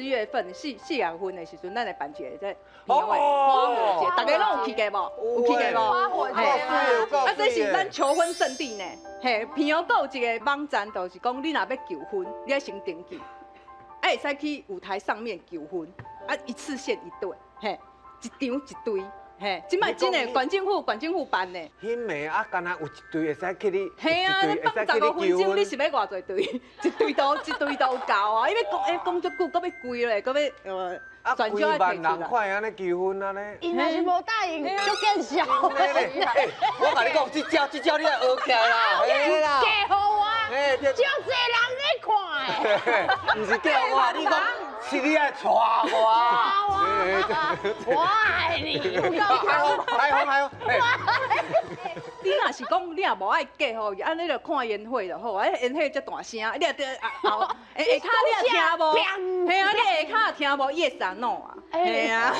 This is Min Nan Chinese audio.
4月份4月份的時陣，咱會辦一個這花火節，大家攏有去過無？有去過無？花火節。啊，這是咱求婚聖地呢。嘿，平陽閣有一個網站，就是講你若欲求婚，你愛先登記，啊會使去舞台上面求婚，啊一次限一對，嘿，一場一對。嘿，這擺真的縣政府辦的。彼暝啊，敢若有一對會使去你，嘿啊，你放15分鐘，你是欲偌濟對？一對都有夠啊！因為講欸講足久，閣欲跪咧，閣欲啊，幾萬人看按呢求婚按呢。𪜶若是無答應，就見笑。我共你講，這招這招你愛學起來啦，嘿啦。嫁予我，足濟人咧看。毋是嫁予我，你講是你愛娶我。我愛你。還好還好還好。你若是講你若無愛嫁予伊，按呢就看煙火就好啊。煙火遮大聲，你若佇後下跤你也聽無？嘿啊，你下跤聽無 yes 啊 no 啊？嘿啊。